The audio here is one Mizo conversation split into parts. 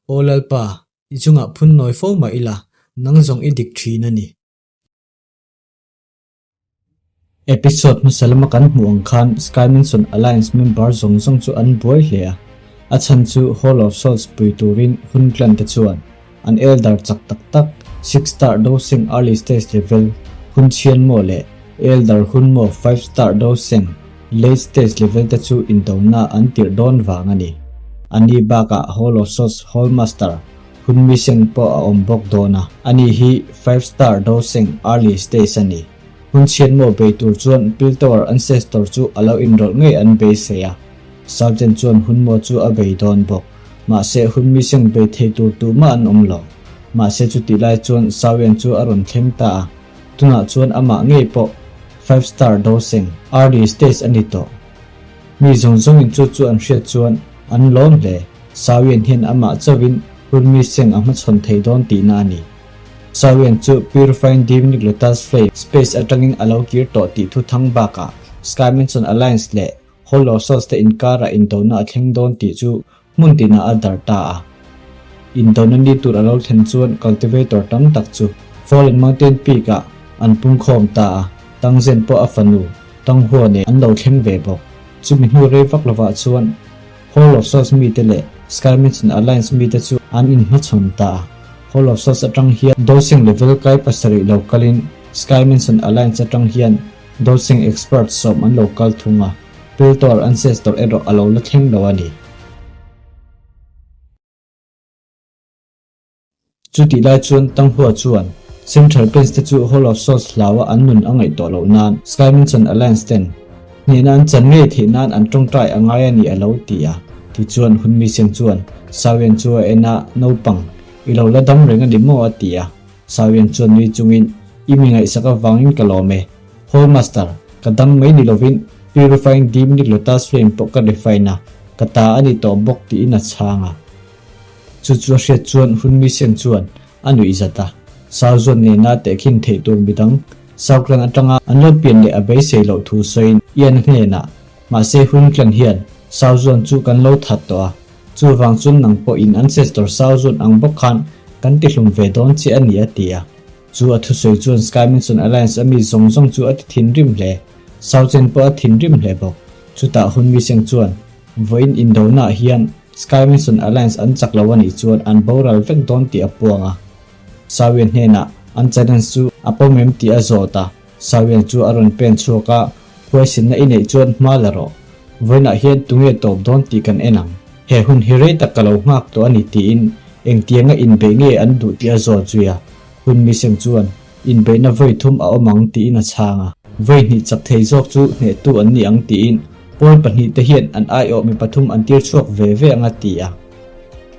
Aw Lalpa, i chungah phun nawi fo mah ila, nang zawng i dik thin a ni. Episode hmasa lama kan hmuh ang khan Sky Mansion Alliance member zawng zawng chu an buai hle a, a chhan chu Hall of Souls pui turin hun clan te chuan an Elder chak tak tak Six Star Dosing Early Stage Level hun chhian maw leh Elder hun maw Five Star Dosing Late Stage Level te chu indona an tirh dawn vang a ni. Ani bakah Hall of Souls Hall Master hun misen pawh a awm bawk dawn a, ani hi Five Star Dosing Early Stage a ni. Hun chhiat maw bei tur chuan Piltower Ancestor chu a lo inrawlh ngei an beisei a, Sergeant chuan hun maw chu a bei dawn bawk. Mahse hun misen bei thei tur tumah an awm lo. Mahse chutih lai chuan Sawian chu a rawn thleng ta a, tunah chuan amah ngei pawh Five Star Dosing Early Stage a ni tawh. Mi zawng zawngin chu chu an hriat chuan an lawm hle. Sawian hian amah chauhin Hurmi Singh a hmachhawn thei dawn tihna a ni. Sawian chu Purifying Divinic Lotus Flame space atangin a lo kir tawh tih thu thang bakah Sky Mansion Alliance leh Hollow Souls te inkarah indona a thleng dawn tih chu hmun tinah a darh ta a. Indona ni tur a lo thlen chuan Cultivator tam tak chu Fallen Mountain Peak-ah an pungkhawm ta a, Tangzen pawh a fanu Tanghua nen an lo thleng ve bawk. Chumi hnu rei vak lovah chuan Hall of Souls mite leh Sky Mansion Alliance mite chu an inhmachhawn ta a. Hall of Souls atang hian Dosing level kai pasarih lo kalin Sky Mansion Alliance atang hian Dosing expert sawm an lo kal thung a, Piltor ancestor erawh a lo la thleng lo a ni. Chutih lai chuan Tanghua chuan Central Plains te chu Hall of Souls hlaua an nun a ngaih tawh loh nan Sky Mansion Alliance ten hnehna an chan ngei theih nan an tawngtai a ngai a ni a lo ti a. Tichuan Hunmi Seng chuan Sawian chu a en a, Naupang, i lo la dam reng a ni maw? a ti a. Sawian chuan nui chungin, I mi ngaihsak avangin ka lawm e. Hall Master, ka dam mai ni lovin Purifying Demonic Lotus Flame pawh ka refine a, ka ta a ni tawh bawk tiin a chhang a. Chu chu a hriat chuan Hunmi Seng chuan a nuih zat a, Sauzuan nena tehkhin theih tur midang Sauklan atanga an lo pian leh a beisei loh thu sawiin Ian hnenah, Mahse Hunklan hian Sauzuan chu kan lo that tawh a, chuvang chuan nang pawh in ancestor Sauzuan ang bawk khan kan tihlum ve dawn che a ni a ti a. Chu a thusawi chuan Sky Mansion Alliance a mi zawng zawng chu a ti thinrim hle. Sauchen pawh a thinrim hle bawk. Chutah Hunmi Seng chuan, Vawiin indonaah hian Sky Mansion Alliance an chak lo a nih chuan an boral vek dawn tih a puang a. Sawian hnenah an challenge chu a pawm em tih a zawt a, Sawian chu a rawn pen chhuak a, Huaisinna i neih chuan hma la rawh. Vawiinah hian tunge tawp dawn tih kan en ang. He hun hi rei tak ka lo nghak tawh a ni tiin engtianga inbeih nge an duh tih a zawt zui a. Hun Miseng chuan inbeihna vawi thum a awm ang tiin a chhang a. Vawi hnih chak thei zawk chu hnehtu an ni ang tiin pawl pahnih te hian an aiawh mi pathum an tir chhuak ve ve ang a ti a.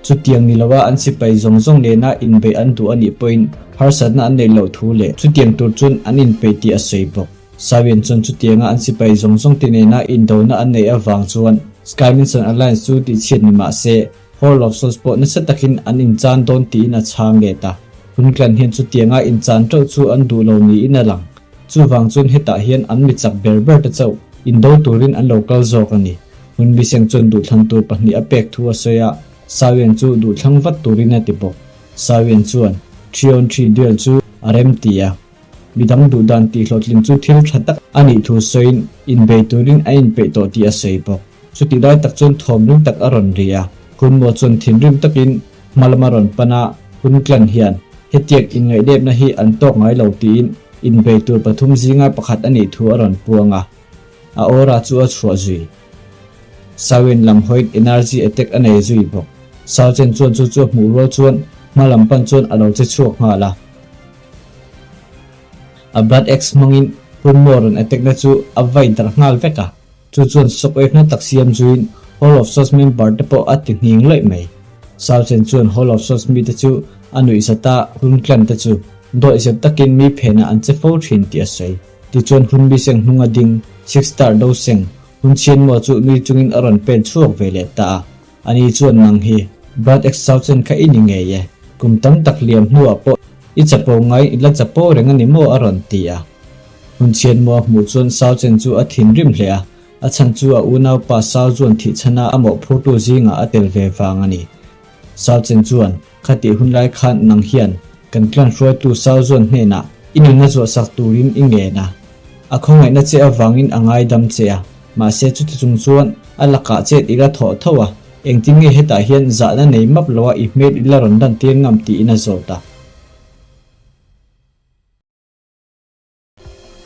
Chutiang ni loa an sipai zawng zawng nena inbeih an duh a nih pawhin harsatna an neih loh thu leh chutiang tur chuan an inpeih tih a sawi bawk. Sawian chuan chutianga an sipai zawng zawng te nena indona an neih avang chuan Sky Mansion Alliance chu tihchhiat ni mah se Hall of Souls pawh nasa takin an inchan dawn tiin a chhang let a. Hunklan hian chutianga inchan teuh chu an duh lo niin a lang. Chuvang chuan hetah hian an mi chak ber ber te chauh indo turin an lo kal zawk a ni. Hunbiseng chuan duhthlang tur pahnih a pek thu a sawi a, Sawian chu duhthlang vat turin a ti bawk. Sawian chuan Three-on-three duel chu a rem ti a. Midang duh dan tihhlawhtlin chu thil tha tak a nih thu sawiin inbei turin a inpeih tawh tih a sawi bawk. Chutih lai tak chuan thawm ring tak a rawn ri a, Hunmaw chuan thinrim takin hma lama rawn pan a, Hunklan hian hetiang inngaihdepna hi an tawk ngai lo tiin inbei tur pathum zinga pakhat a nih thu a rawn puang a, a aura chu a chhuah zui. Sawin lam hawiin energy attack a nei zui bawk. Sauchen chuan chu chu a hmuh rual chuan hma lam pan chuan a lo che chhuak nghal a. A blood axe hmangin Hunmaw rawn attack na chu a vai darh nghal vek a. Chu chuan shockwave na tak siam zuiin Hall of Souls member te pawh a ti nghing lawih mai. Sauchen chuan Hall of Souls mite chu a nuih zat a, hun clan te chu dawihzep takin mi phenah an che fo thin tih a sawi. Tichuan hun mi seng hnunga ding Six Star do seng hun chhianmuah chu nui chungin a rawn pen chhuak ve leh ta a. Ani chuan nang hi Blood X Sauchen kha i ni ngei e, kum tam tak liam hnuah pawh i chapo ngai i la chapo reng a ni maw a rawn ti a. Hun chhiatmuah hmuh chuan Sauchen chu a thinrim hle a, a chhan chu a unaupa Sau chuan thihchhana a mawhphurtu zingah a tel ve vang a ni. Sao Chen chuan, Khatih hun lai khan nang hian kan clan hruaitu Sao Zuan hnenah i nunna zuahsak turin i ngen a. A khawngaihna che avangin a ngaidam che a, mahse chuti chung chuan a lakah chet i la thawh tho a, engtin nge hetah hian zahna nei map loa i hmel i la rawn lantir ngam tiin a zawt a.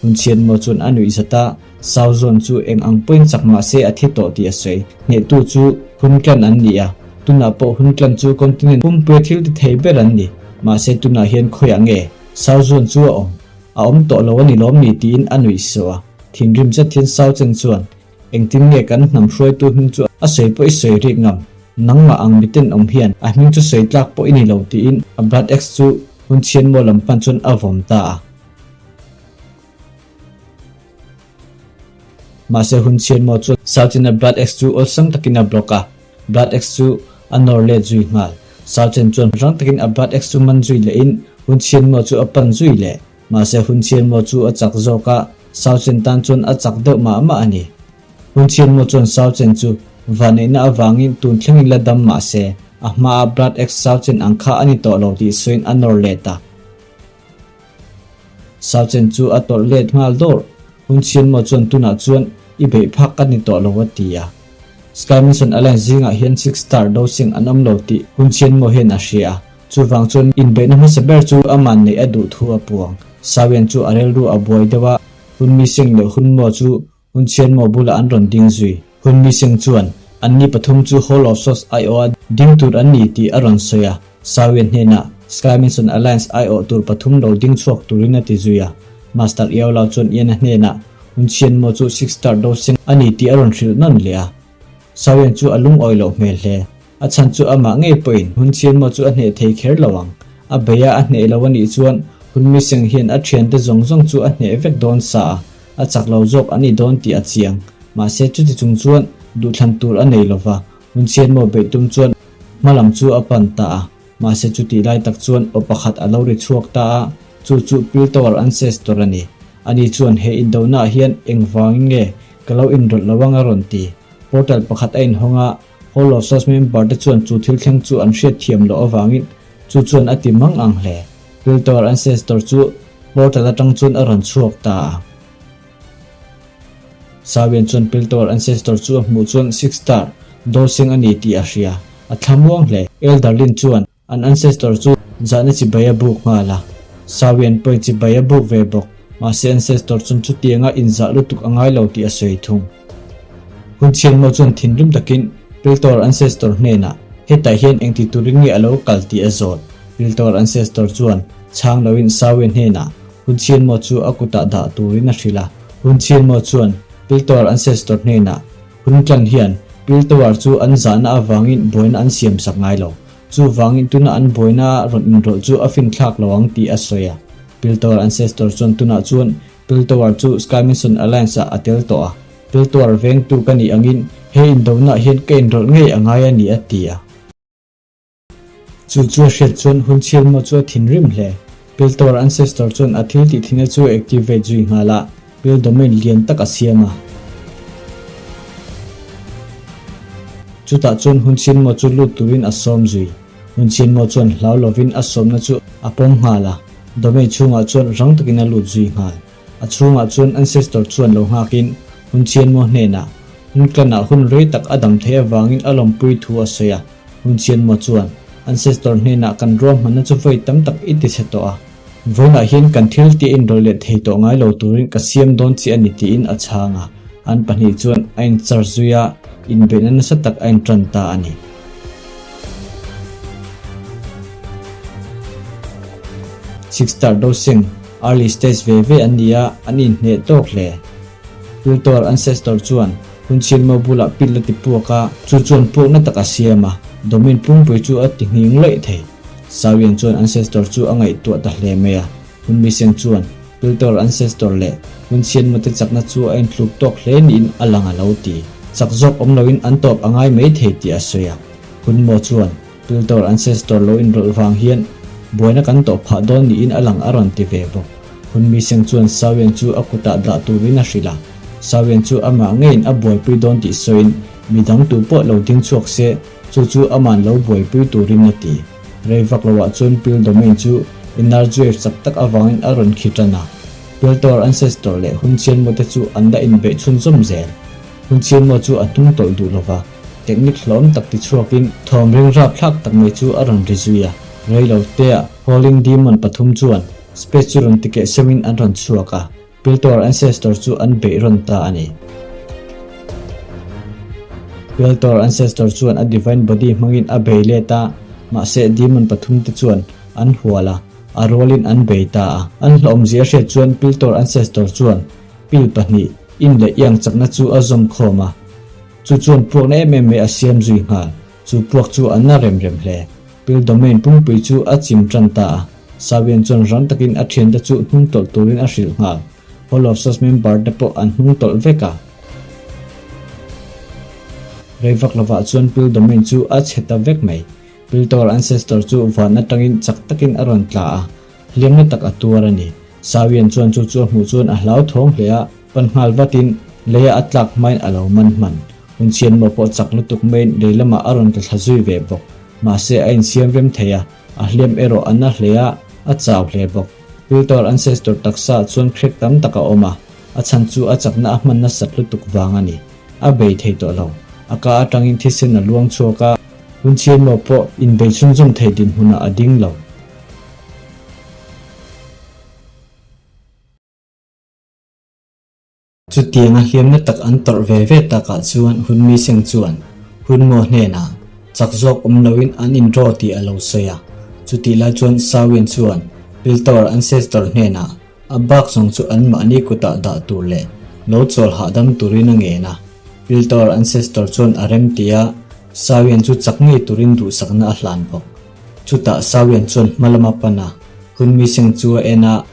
Hunchhianmaw chuan a nuih zat a, Sau zawn chu eng ang pawhin chak mah se a thi tawh tih a sawi. Hnehtu chu Hun Clan an ni a, tunah pawh Hun Clan chu continent pumpuia thil ti thei ber an ni. Mahse tunah hian khawiah nge Sau zawn chu a awm? A awm tawh lo a ni lawm ni tiin a nuih sawh a. Thinrim zet hian Sau Chen chuan, Engtin nge kan hnam hruaitu hming chu a sawi pawh i sawi rik ngam? Nangmah ang miten awm hian a hming chu sawi tlak pawh i ni lo tiin a Blood Axe chu Hunchhianmaw lam pan chuan a vawm ta a. Mahse hun chhianmaw chuan Sauchina Blood Axe chu awlsam takin a block a, Blood Axe chu a nawr let zui nghal. Sauchen chuan rang takin a Blood Axe chu man zui lehin hun chhianmaw chu a pan zui leh. Mahse hun chhianmaw chu a chak zawk a, Sauchen tan chuan a chak deuh mah mah a ni. Hun chhianmaw chuan Sauchen chu vanneihna avangin tun thlengin la dam mahse a hmaa Blood Axe Sauchen ang kha a ni tawh lo tih sawiin a nawr let a. Sauchen chu a tawlh let nghal dawr. Hunchhianmaw chuan tunah chuan i beih phak ka ni tawh lo a ti a. Sky Mission Alliance zingah hian Six Star dosing an awm lo tih Hunchhianmaw hian a hria a. Chuvang chuan inbeihna hmasa ber chu aman neih a duh thu a puang. Sauian chu a rilru a buai deuh a, Hunmising leh Hunmaw chu Hunchhianmaw bulah an rawn ding zui. Hunmising chuan anni pathum chu Hall of Swords aiawha ding tur an ni tih a rawn sawi a. Sawian hnenah Sky Mission Alliance aiawh tur pathum lo ding chhuak turin a ti zui a. Master Iaulau chuan Ian-a hnenah Hunchhianmaw chu Six Star Dosing a ni tih a rawn hrilh nawn leh a. Sawian chu a lungawi loh hmel hle. A chhan chu amah ngei pawhin Hunchhianmaw chu a hneh thei kher lo ang. A beia a hneh lo a nih chuan Hunmiseng hian a thiante zawng zawng chu a hneh vek dawn sa a, a chak lo zawk a ni dawn tih a chiang. Mahse chuti chung chuan duhthlan tur a nei lova, Hunchhianmaw beih tum chuan hma lam chu a pan ta a. Mahse chutih lai tak chuan aw pakhat a lo ri chhuak ta a, chu chu Piltower Ancestor a ni. Ani chuan he indonaah hian engvangin nge ka lo inrawlh lo ang a rawn ti. Portal pakhat a inhawng a, Hall of Swords member te chuan chu thil thleng chu an hriat thiam loh avangin chu chuan a ti mang ang hle. Piltower Ancestor chu portal atang chuan a rawn chhuak ta a. Sawian chuan Piltower Ancestor chu a hmuh chuan Six Star Dosing a ni tih a hria. A thlamuang hle. Elder Lin chuan an Ancestor chu zahna chibai a buk nghal a. Sawian pawhin chibai a buk ve bawk. Mahse Ancestor chuan chutianga inzah lutuk a ngai lo tih a sawi thung. Hun chhianmaw chuan thinrim takin Piltower Ancestor hnenah hetah hian engti turin nge a lo kal tih a zawt. Piltower Ancestor chuan chhang loin Sawian hnenah Hun chhianmaw chu a kutah dah turin a hrilh a. Hun chhianmaw chuan Piltower Ancestor hnenah Hun tlan hian Piltower chu an zahna avangin buaina an siam sak ngai lo. Chuvangin tuna an buaina rawn inrawlh chu a finthlak lo ang tih a sawi a. Piltower Ancestor chuan tunah chuan Piltower chu Sky Mission Alliance ah a tel tawh a. Piltower vengtu ka nih angin he indonaah hian ka inrawlh ngei a ngai a ni a ti a. Chu chu a hriat chuan hun chhiatmaw chu a thinrim hle. Piltower Ancestor chuan a thil tih thina chu a activate zui nghal a, pil domain lian tak a siam a. Chutah chuan hun chhiatmaw chu lut turin a sawm zui. Hun chhiatmaw chuan hlau lovin a sawmna chu a pawm nghal a, domain chhungah chuan rang takin a lut zui nghal. A chhungah chuan Ancestor chuan lo nghakin hun chhiatmaw hnenah hun tlanah hun rei tak a dam theih avangin a lawmpui thu a sawi a. Hun chhiatmaw chuan Ancestor hnenah kan ruahmanna chu vawi tam tak i ti chhe tawh a, vawiinah hian kan thil tih a inrawlh leh thei tawh ngai lo turin ka siam dawn chi a ni tiin a chhang a. An pahnih chuan a in-charge zui a, inbeihna nasa tak a intan ta a ni. Six Star Dosing, Early stage ve ve an ni a, an inhneh tawk hle. Piltor Ancestor chuan Hunchilmo bulah pil a ti puak a, chu chuan puakna tak a siam a, domain pumpui chu a ti nghing lawih thei. Sawian chuan Ancestor chu a ngaihtuah ta hle mai a, Hunmiseng chuan Piltor Ancestor leh Hunchhianmo te chakna chu a intluk tawk hle niin a lang a lo ti. Chak zawk awm loin an tawp a ngai mai thei tih a sawi a, Hunmo chuan Piltor Ancestor lo inrawlh vang hian buaina kan tawh phah dawn niin a lang a rawn ti ve bawk. Hunmiseng chuan Sawian chu a kutah dah turin a hrilh a. Sawian chu amah ngeiin a buaipui dawn tih sawiin midang tu pawh lo ding chhuak se, Chu chu aman lo buaipui turin a ti. Rei vak loah chuan Pil Domain chu energy wave chak tak avangin a rawn khi tan a. Pil Tower Ancestor leh Hun Chianmaw te chu an la inbeih chhunzawm zel. Hun Chianmaw chu a hnung tawlh duh lova, technique hlawm tak tichhuakin thawm ring rapthlak tak mai chu a rawn ri zui a. Rei lo teah Howling Demon pathum chuan space chu rawn tikeh seuhin an rawn chhuak a. Piltor ancestor chu an beih rawn ta a ni. Piltor ancestor chuan a divine body hmangin a bei let a, mahse demon pathumte chuan an hual a, a rualin an bei ta a. An hlawhawmzia a hriat chuan Piltor ancestor chuan pil pahnih, in leh iang chakna chu a zawm khawm a. Chu chuan puakna em em mai a siam zui nghal. Chu puak chu a na rem rem hle. Pil domain pumpuii chu a chim tan ta a. Sawian chuan rang takin a thiante chu hnung tawlh turin a hrilh nghal. Hall of Source member te pawh an hnung tawlh vek a. Rei vak lovah chuan Pil Domain chu a chhe ta vek mai. Pil Tower Ancestor chu van atangin chak takin a rawn tla a, hliamna tak a tuar a ni. Sawian chuan chu chu a hmuh chuan a hlauthawng hle a, pan nghal vatin leia a tlak hmain a lo man hman. Hun chhianmaw pawh chak lutuk maiin lei lamah a rawn tla thla zui ve bawk. Mahse a insiam rem thei a. A hliam erawh a na hle a, a chau hle bawk. Piltor ancestor taksa ah chuan crack tam tak a awm a, a chhan chu a chakna a hman nasat lutuk vang a ni. A bei thei tawh lo. A ka atangin thisen a luang chhuak a, hun chhianmaw pawh inbei chhunzawm thei dinhmunah a ding lo. Chutianga hliamna tak an tawrh ve ve takah chuan Hunmi Singh chuan Hunmaw hnenah chak zawk awm loin an indraw tih a lo sawi a. Chutih lai chuan Sawin chuan Piltor ancestor hnenah a bak zawng chu anmahni kutah dah tur leh lo chawl hahdam turin a ngen a. Piltor ancestor chuan a rem ti a, Sawin chu chak ngei turin duhsakna a hlan bawk. Chutah Sawin chuan hma lama pan a, Hunmi Singh chu a en a,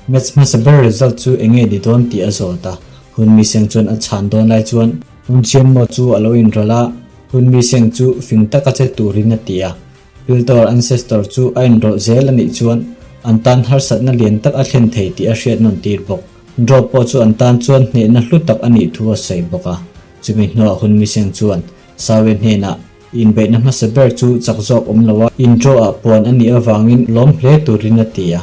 Match hmasa ber result chu eng nge ni dawn tih a zawt a, hun mi seng chuan a chhan dawn lai chuan hun Chianmaw chu a lo inrawlh a, hun mi seng chu fing taka che turin a ti a. Piltor ancestor chu a inrawlh zel a nih chuan an tan harsatna lian tak a thlen thei tih a hriat nawn tir bawk. Draw pawh chu an tan chuan hnehna hlu tak a nih thu a sawi bawk a. Chumi hnuah hun mi seng chuan Sawe hnenah inbeihna hmasa ber chu chak zawk awm lo a, in draw ah puan a nih avangin lawm hle turin a ti a.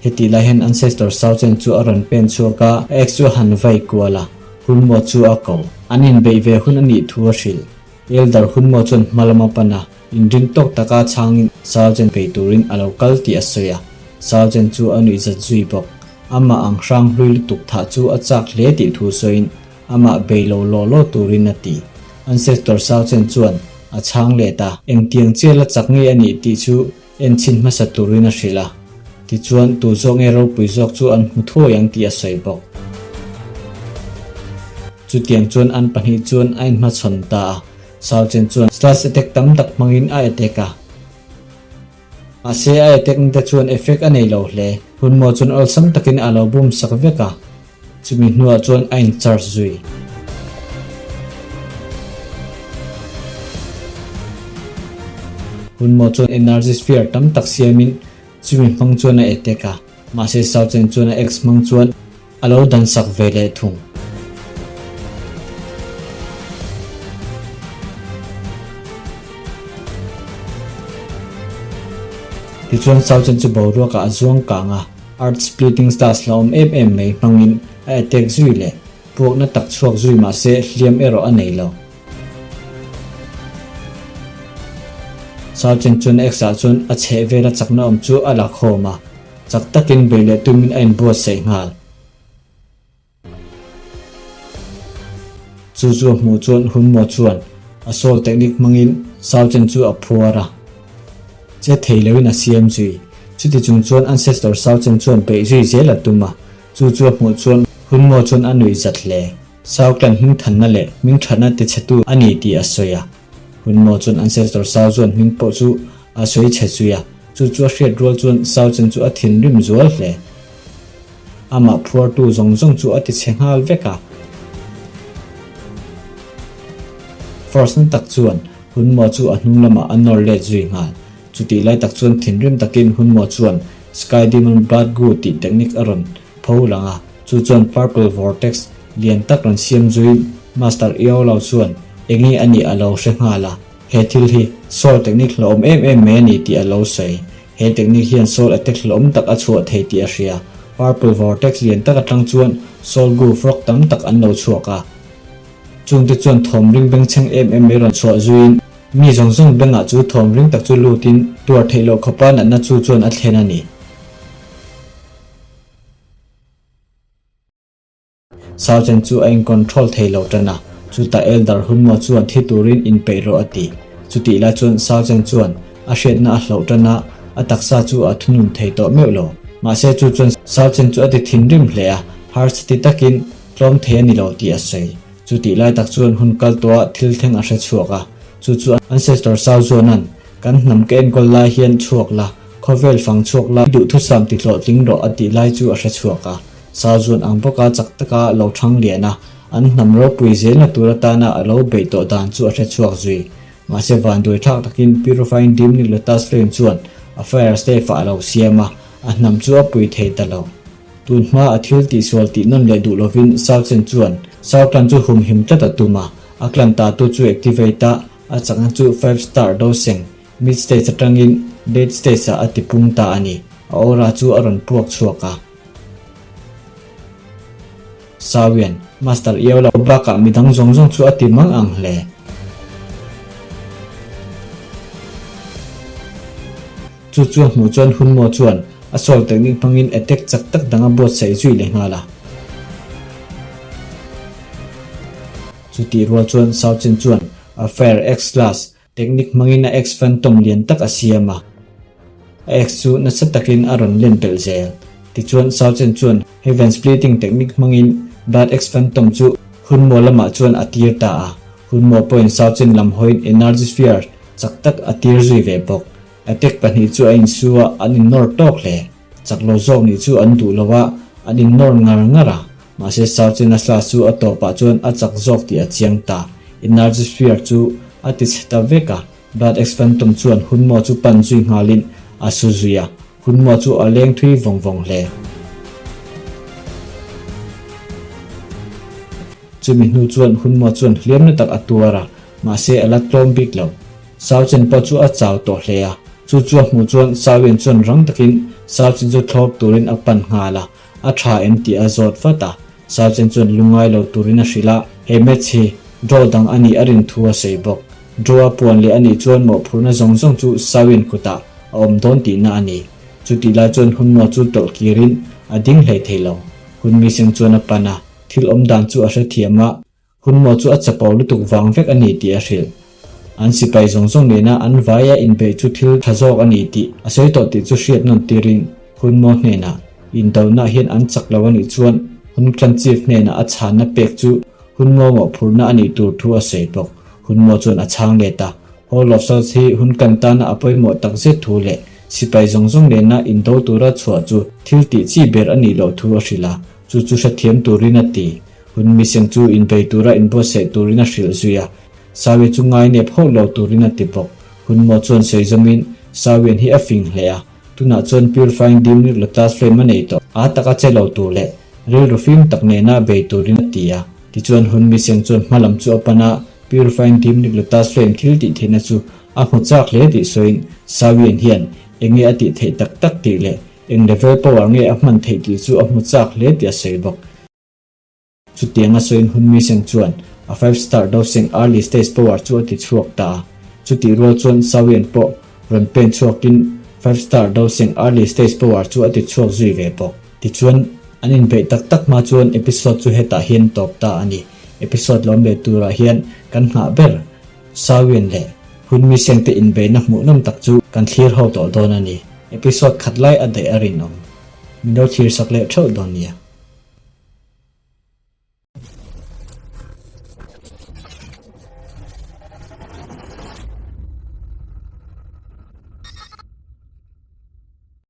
Hetih lai hian Ancestor Sauchen chu a rawn pen chhuak a, a ex chu a han vai kual a, Hunmaw chu a ko. An inbeih ve hun a nih thu a hrilh. Elder Hunmaw chuan hma lama pan a, inring tawk taka chhangin Sauchen bei turin a lo kal tih a sawi a. Sauchen chu a nuihzat zui bawk. Amah ang hrang hlui lutuk thah chu a chak hle tih thu sawiin amah bei lo law law turin a ti. Ancestor Sauchen chuan a chhang let a, engtiang chiala chak ngei a nih tih chu Enchhin hmasa turin a hrilh a, tichuan tu zawk nge ropui zawk chu an hmu thuai ang tih a sawi bawk. Chutiang chuan an pahnih chuan a inhmachhawn ta a, Sauchen chuan slash attack tam tak hmangin a attack a. Mahse a attack na te chuan effect a nei lo hle, Hunmaw chuan awlsam takin a lo bum sak vek a. Chumi hnuah chuan a in charge zui. Hunmaw chuan energy sphere tam tak siamin chumi hmang chuan a attack a, mahse Sauchen chuan a axe hmang chuan a lo dan sak ve leh thung. Tichuan Sauchen chu boruakah a zuang kang a. Earth splitting stars la awm em em mai hmangin a attack zui leh puakna tak chhuak zui mahse hliam erawh a nei lo. Sauchen chuan X ah chuan a chheh vela chakna awm chu a la khawm a, chak takin bei leh tumin a inbuatsaih nghal. Chu chu a hmuh chuan Hunmaw chuan a soul technique hmangin Sauchen chu a phuar a, che thei loin a siam zui. Chuti chung chuan Ancestor Sauchen chuan beih zui zel a tum a, chu chu a hmuh chuan Hunmaw chuan a nuih zat hle. Sau clan hmingthanna leh hmingthatna tichhetu a ni tih a sawi a. Hunmaw chuan Ancestor Sau chuan hming pawh chu a sawi chhe zui a, chu chu a hriat rual chuan Sauchen chu a thinrim zual hle. Amah phuartu zawng zawng chu a ti chhe nghal vek a. Force na tak chuan Hunmaw chu a hnung lamah a nawr let zui nghal. Chutih lai tak chuan thinrim takin Hunmaw chuan Sky Demon Blood Goo tih technique a rawn pho lang a, chu chuan Purple Vortex lian tak rawn siam zuiin Master Iolo chuan enge a nih a lo hre nghal a. He thil hi soul technique hlauhawm em em mai a ni tih a lo sawi. He technique hian soul attack hlauhawm tak a chhuah thei tih a hria. Purple vortex lian tak atang chuan soul goo frog tam tak an lo chhuak a. Chungte chuan thawm ring bengchheng em em mai rawn chhuah zuiin mi zawng zawng bengah chu thawm ring tak chu lutin tuar theih loh khawpa natna chu chuan a thlen a ni. Sergeant chu a in-control thei lo tan a, chutah Elder Hunmo chuan thi turin inpeih rawh a ti. Chutih lai chuan Sergeant chuan a hriatna a hloh tan a, a taksa chu a thunun thei tawh meuh lo. Mahse chu chuan Sergeant chu a ti thinrim hle a, harsa ti takin tlawm thei a ni lo tih a sawi. Chutih lai tak chuan hun kal tawha thil thleng a hre chhuak a, chu chu Ancestor Sao Zuana'n kan hnam ka enkawl lai hian chhuak la, khawvel fang chhuak la, i duhthusam ti hlawhtling rawh a tih lai chu a hre chhuak a. Sao Zuan ang bawka chak taka lo thang lian a, an hnam ropui zelna tur atana a lo beih tawh dan chu a hre chhuak zui. Mahse vanduai thlak takin Purifying Demonic Lotus Flame chuan a fire stave ah a lo siam a, a hnam chu a pui thei ta lo. Tun hma a thil tihsual tih nawn leh duh lovin Sao Chen chuan Sao clan chu humhim tlat a tum a, a clan tatu chu activate a, a chakna chu five star doseng mid stage atangin late stage ah a ti pung ta a ni. A aura chu a rawn puak chhuak a. Sawian, Master Iau lo bakah midang zawng zawng chu a ti mang ang hle. Chu chu a hmuh chuan Hunmo chuan a soul technique hmangin attack chak tak dang a buatsaih zui leh nghal a. Chutih rual chuan Sao Chen chuan a Fire X-Class Technique hmangin a X phantom lian tak a siam a, a X chu nasa takin a rawn len pelh zel. Tichuan, Sao Chen chuan Heaven Splitting technique hmangin Blood X phantom chu Hunmo lamah chuan a tir ta a, Hunmo pawhin Sao Chen lam hawiin Energy Sphere chak tak a tir zui ve bawk. Attack pahnih chu a insu a, an innawr tawk hle. Chak lo zawk nih chu an duh lo a, an innawr ngar ngar a. Mahse Sarchina slash chu a tawpah chuan a chak zawk tih a chiang ta. Energy sphere chu a ti chhe ta vek a, Blood X Phantom chuan Hunmo chu pan zui nghalin a su zui a, Hunmo chu a leng thui vawng vawng hle. Chumi hnu chuan Hunmo chuan hliamna tak a tuar a, mahse a la tlawm bik lo. Sauchen pawh chu a chau tawh hle a, chu chu a hmuh chuan Sauian chuan rang takin Sauchen chu thlawp turin a pan nghal a, a tha em tih a zawt vat a. Sauchen chuan lungngai lo turin a hrilh a, he match hi draw dang a nih a rin thu a sawi bawk. Draw a puan leh a nih chuan mawhphurhna zawng zawng chu Sauian kutah a awm dawn tihna a ni. Chutih lai chuan Hunmuah chu tawlh kirin a ding hlei thei lo. Hunmiseng chuan a pan a, thil awm dan chu a hrethiam a, Hunmaw chu a chapo lutuk vang vek a ni tih a hrilh. An sipai zawng zawng nena an vaia inbeih chu thil tha zawk a ni tih a sawi tawh tih chu hriat nawn tirin Hunmaw hnenah indonaah hian an chak lo a nih chuan Hun Clan Chief hnenah a chhanna pek chu Hunmaw mawhphurhna a nih tur thu a sawi bawk. Hunmaw chuan a chhang let a, Hall of Souls hi Hun Clan tana a pawimawh tak zet thu leh sipai zawng zawng nena indo tura chhuah chu thil tih chi ber a nih loh thu a hrilh a, chu chu hrethiam turin a ti. Hun miseng chu inbei tura inbuatsaih turin a hrilh zui a, Sawi chu ngai nep hauh lo turin a ti bawk. Hun maw chuan sawi zawmin Sawian hi a fing hle a, tunah chuan purifying demonic lotus flame a nei tawh. A taka che lo tur leh rilru fim tak nena bei turin a ti a. Tichuan hun miseng chuan hma lam chu a pan a, purifying demonic lotus flame thil tih theihna chu a hmu chak hle tih sawiin Sawian hian enge a tih theih tak tak tih leh eng level power nge a hman theih tih chu a hmu chak hle tih a sawi bawk. Chutiang a sawiin hun miseng chuan a five star dosing early stage power chu a ti chhuak ta a. Chutih rual chuan Sawian pawh rawn pen chhuakin five star dosing early stage power chu a ti chhuak zui ve bawk. Tichuan, an inbeih tak tak hma chuan episode chu hetah hian tawp ta a ni. Episode lawm leh turah hian kan nghah ber Sawian leh hun miseng te inbeihna hmuhnawm tak chu kan thlir ho tawh dawn a ni. Episode khat lai a daih a rinawm. Min lo thlir sak leh theuh dawn nia.